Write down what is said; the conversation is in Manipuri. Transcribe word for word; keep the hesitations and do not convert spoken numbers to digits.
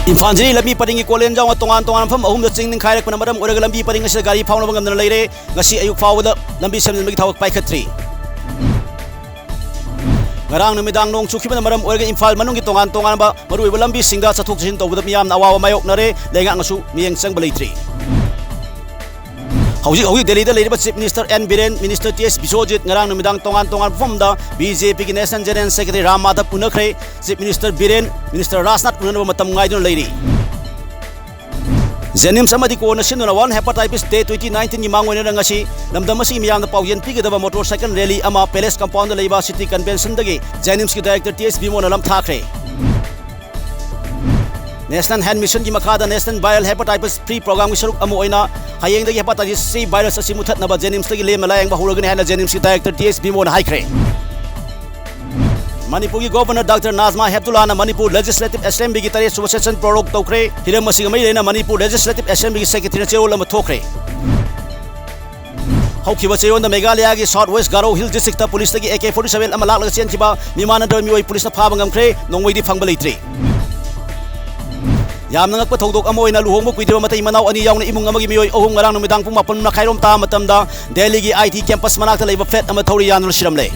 ꯏꯝꯐꯥꯜ ꯖꯤꯔꯤ ꯂꯝꯕꯤ ꯄꯔꯤꯡꯒꯤ ꯀꯣꯂꯦꯟ ꯌꯥꯎꯅ ꯇꯣꯉꯥꯟ ꯇꯣꯉꯥꯟꯕ ꯃꯐꯝ ꯑꯍꯨꯝꯗ ꯆꯤꯡ ꯅꯤꯡꯈꯥꯏꯔꯛꯄꯅ ꯃꯔꯝ ꯑꯣꯏꯔꯒ ꯂꯝꯕꯤ ꯄꯔꯤꯡ ꯑꯁꯤꯗ ꯒꯥꯔꯤ ꯐꯥꯎꯅꯕ ꯉꯝꯗꯅ ꯂꯩꯔꯦ꯫ ꯉꯁꯤ ꯑꯌꯨꯛ ꯐꯥꯎꯕꯗ ꯂꯝꯕꯤ ꯁꯦꯝꯖꯤꯟꯕꯒꯤ ꯊꯕꯛ ꯄꯥꯏꯈꯠꯇ꯭ꯔꯤ꯫ ꯉꯔꯥꯡ ꯅꯨꯃꯤꯗꯥꯡ ꯅꯣꯡ ꯆꯨꯈꯤꯕꯅ ꯃꯔꯝ ꯑꯣꯏꯔꯒ ꯏꯝꯐꯥꯜ ꯃꯅꯨꯡꯒꯤ ꯇꯣꯉꯥꯟ ꯇꯣꯉꯥꯟꯕ ꯃꯔꯨꯑꯣꯏꯕ ꯂꯝꯕꯤꯁꯤꯡꯗ ꯆꯠꯊꯣꯛ ꯆꯠꯁꯤꯟ ꯇꯧꯕꯗ ꯃꯤꯌꯥꯝꯅ ꯑꯋꯥꯕ ꯃꯥꯌꯣꯛꯅꯔꯦ꯫ ꯂꯩꯉꯥꯛꯅꯁꯨ ꯃꯤꯠꯌꯦꯡ ꯆꯪꯕ ꯂꯩꯇ꯭ꯔꯤ꯫ ꯍꯧꯖꯤꯛ ꯍꯧꯖꯤꯛ ꯗꯦꯜꯂꯤꯗ ꯂꯩꯔꯤꯕ chief minister N Biren, minister T S Biswajit ꯉꯔꯥꯡ ꯅꯨꯃꯤꯗꯥꯡ ꯇꯣꯉꯥꯟ ꯇꯣꯉꯥꯟꯕ ꯃꯐꯝꯗ ꯕꯤ ꯖꯦ ꯄꯤꯒꯤ national general secretary Ram Madhav ꯎꯅꯈ꯭ꯔꯦ꯫ Chief minister Biren, minister Rajnath ꯎꯅꯅꯕ ꯃꯇꯝ ꯉꯥꯏꯗꯨꯅ ꯂꯩꯔꯤ꯫ ꯖꯦꯅꯤꯝꯁ ꯑꯃꯗꯤ ꯀꯣꯟꯅ ꯁꯤꯟꯗꯨꯅ ꯋꯥꯔꯜ ꯍꯦꯄꯥꯇꯥꯏꯇꯤꯁ ꯗꯦ ꯇ꯭ꯋꯦꯟꯇꯤ ꯅꯥꯏꯟꯇꯤꯟꯒꯤ ꯃꯥꯡꯑꯣꯏꯅꯅ ꯉꯁꯤ ꯂꯝꯗꯝ ꯑꯁꯤꯒꯤ ꯃꯤꯌꯥꯝꯗ ꯄꯥꯎꯖꯦꯜ ꯄꯤꯒꯗꯕ ꯃꯣꯇꯣꯔ ꯁꯥꯏꯀꯜ ꯔꯦꯂꯤ ꯑꯃ ꯄꯦꯂꯦꯁ ꯀꯝꯄꯥꯎꯟꯗ ꯂꯩꯕ ꯁꯤꯇꯤ ꯀꯟꯚꯦꯟꯁꯟꯗꯒꯤ ꯖꯦꯅꯤꯝꯁꯀꯤ ꯗꯥꯏꯔꯦꯛꯇꯔ ꯇꯤ ꯑꯦꯁ ꯕꯤꯃꯣꯟꯅ ꯂꯝꯊꯥꯈ꯭ꯔꯦ꯫ ꯅꯦꯁꯅꯦꯜ ꯍꯦꯜꯊ ꯃꯤꯁꯟꯒꯤ ꯃꯈꯥꯗ ꯅꯦꯁꯅꯦꯜ ꯚꯥꯏꯔꯦꯜ ꯍꯦꯄꯥꯇꯥꯏꯇꯤꯁ ꯐ꯭ꯔꯤ ꯄ꯭ꯔꯣꯒ꯭ꯔꯥꯝꯒꯤ ꯁꯔꯨꯛ ꯑꯃ ꯑꯣꯏꯅ ꯍꯌꯦꯡꯗꯒꯤ ꯍꯦꯄꯥꯇꯥꯏꯇꯤꯁ ꯁꯤ ꯚꯥꯏꯔꯁ ꯑꯁꯤ ꯃꯨꯊꯠꯅꯕ ꯖꯦꯅꯤꯝꯁꯇꯒꯤ ꯂꯦꯝꯅ ꯂꯥꯌꯦꯡꯕ ꯍꯧꯔꯒꯅꯤ ꯍꯥꯏꯅ ꯖꯦꯅꯤꯝꯁꯀꯤ ꯗꯥꯏꯔꯦꯛꯇꯔ ꯇꯤ ꯑꯦꯁ ꯕꯤꯃꯣꯟꯅ ꯍꯥꯏꯈ꯭ꯔꯦ꯫ ꯃꯅꯤꯄꯨꯔꯒꯤ ꯒꯣꯚꯔꯅꯔ ꯗꯥꯛꯇꯔ ꯅꯥꯖꯃꯥ ꯍꯦꯞꯇꯨꯂꯥꯅ ꯃꯅꯤꯄꯨꯔ ꯂꯦꯖꯤꯁꯂꯦꯇꯤꯚ ꯑꯦꯁꯦꯝꯕ꯭ꯂꯤꯒꯤ ꯇꯔꯦꯠ ꯁꯨꯕ ꯁꯦꯁꯟ ꯄ꯭ꯔꯣꯔꯣꯛ ꯇꯧꯈ꯭ꯔꯦ꯫ ꯍꯤꯔꯝ ꯑꯁꯤꯒ ꯃꯔꯤ ꯂꯩꯅꯅ ꯃꯅꯤꯄꯨꯔ ꯂꯦꯖꯤꯁꯂꯦꯇꯤꯚ ꯑꯦꯁꯦꯝꯕ꯭ꯂꯤꯒꯤ ꯁꯦꯀ꯭ꯔꯦꯇꯔꯤꯅ ꯆꯦꯔꯣꯜ ꯑꯃ ꯊꯣꯛꯈ꯭ꯔꯦ꯫ ꯍꯧꯈꯤꯕ ꯆꯌꯣꯜꯗ ꯃꯦꯘꯥꯂꯌꯥꯒꯤ south west Garo hill district ꯄꯨꯂꯤꯁꯇꯒꯤ ꯑꯦ ꯀꯦ ꯐꯣꯔꯇꯤ ꯁꯚꯦꯟ ꯑꯃ ꯂꯥꯛꯂꯒ ꯆꯦꯟꯈꯤꯕ ꯃꯤꯃꯥꯟꯅꯗꯕ ꯃꯤꯑꯣꯏ ꯄꯨꯂꯤꯁꯅ ꯐꯥꯕ ꯉꯝꯈ꯭ꯔꯦ꯫ ꯅꯣꯡꯃꯩꯗꯤ ꯐꯪꯕ ꯂꯩꯇ꯭ꯔꯤ꯫ ꯌꯥꯝꯅ ꯉꯛꯄ ꯊꯧꯗꯣꯛ ꯑꯃ ꯑꯣꯏꯅ ꯂꯨꯍꯣꯡꯕ ꯀꯨꯏꯗ꯭ꯔꯤꯕ ꯃꯇꯩ ꯃꯅꯥꯎ ꯑꯅꯤ ꯌꯥꯎꯅ ꯏꯃꯨꯡ ꯑꯃꯒꯤ ꯃꯤꯑꯣꯏ ꯑꯍꯨꯝ ꯉꯔꯥꯡ ꯅꯨꯃꯤꯗꯥꯡ ꯄꯨꯡ ꯃꯥꯄꯟ ꯃꯈꯥꯏꯔꯣꯝ ꯇꯥꯕ ꯃꯇꯝꯗ ꯗꯦꯜꯂꯤꯒꯤ ꯑꯥꯏ ꯇꯤ ꯀꯦꯝꯄꯁ ꯃꯅꯥꯛꯇ ꯂꯩꯕ ꯐ꯭ꯂꯦꯠ ꯑꯃ ꯊꯧꯔꯤ ꯌꯥꯟꯗꯨꯅ ꯁꯤꯔꯝꯂꯦ꯫